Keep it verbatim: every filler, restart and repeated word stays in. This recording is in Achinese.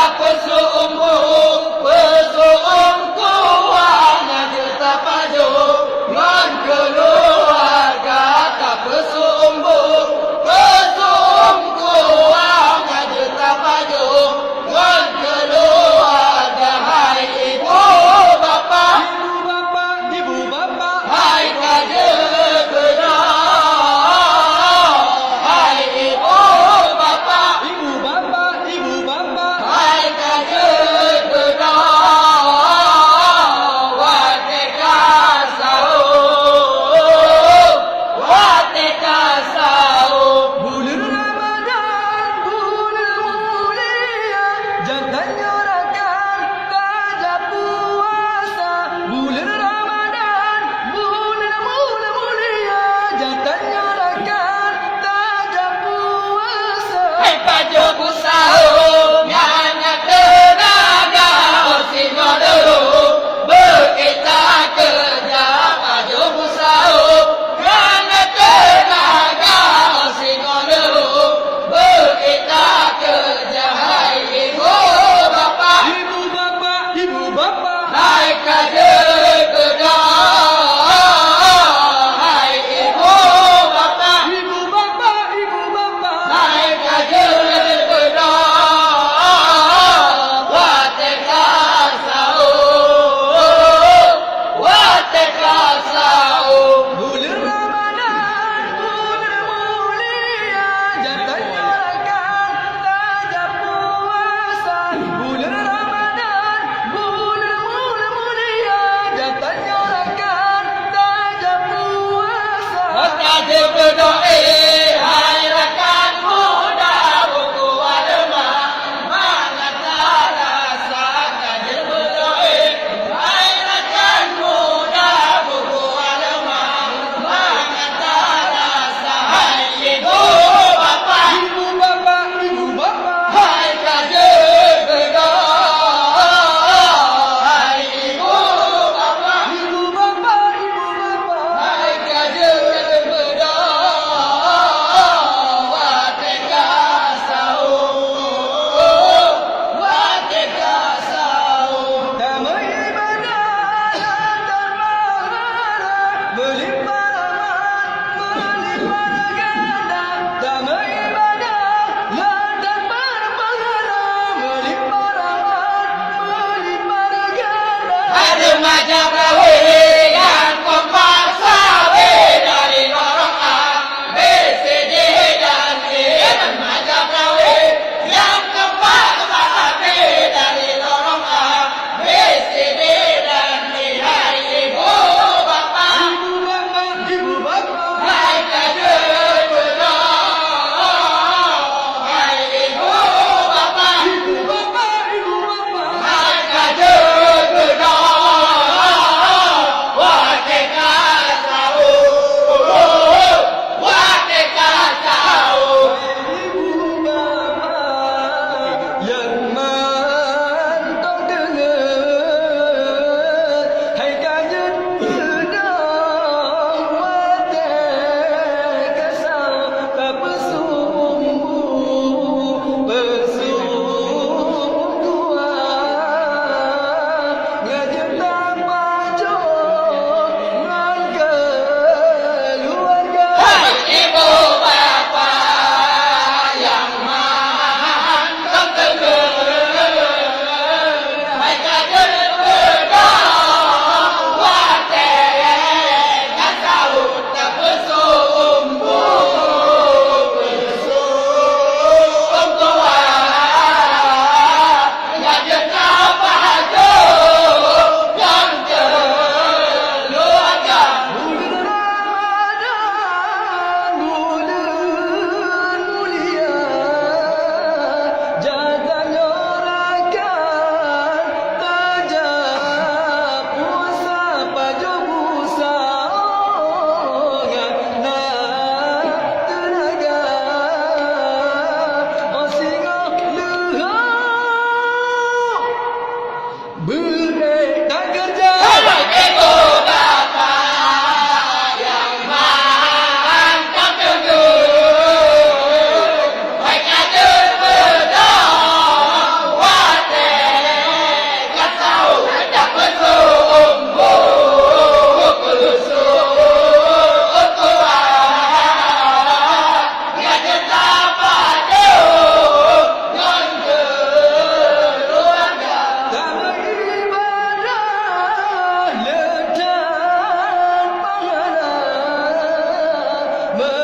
Tapeusumbong, peusumbong kuah, na jeuet tapajoh ngon keuluwarga. Tapeusumbong, peusumbong kuah, na jeuet tapajoh ngon keuluwarga. Hai ibu bapa, ibu bapa, ibu bapa, hai ka jeuet beudôh. Hai ibu bapa, ibu bapa, ibu bapa, hai ka jeuet beudôh. Watèe ka sahô, watèe ka sahô. Buleuen Ramadhan, buleuen mulia, gata nyoe rakan tajak puasa. Buleuen Ramadhan, buleuen, buleuen mulia, gata nyoe rakan tajak puasa. Hai pajoh beusahô, nyan na teunaga, oh singoh dulu, beu ék takeureuja. Pajoh beusahô, nyan na teunaga, oh singoh dulu, beu ék takeureuja. Hai ibu bapa, ibu bapa, ibu bapa, hai ka jeuet beudôh. Hai ibu bapa, ibu bapa, ibu bapa, hai ka jeuet beudôh. Watèe ka sahô, watèe ka sahô. Buleuen Ramadhan, buleuen mulia, gata nyoe rakan tajak puasa. Buleuen Ramadhan, buleuen, buleuen mulia, gata nyoe rakan tajak puasa. Ka jeuet beudôh, hai rakan muda, buku agama, mangat tarasa. Ka jeuet beudôh, hai rakan muda, buku agama, mangat tarasa. Hai ibu bapa, ibu bapa, ibu bapa, hai ka jeuet beudôh. Hai ibu bapa, ibu bapa, ibu bapa, hai ka jeuet beudôh. Meu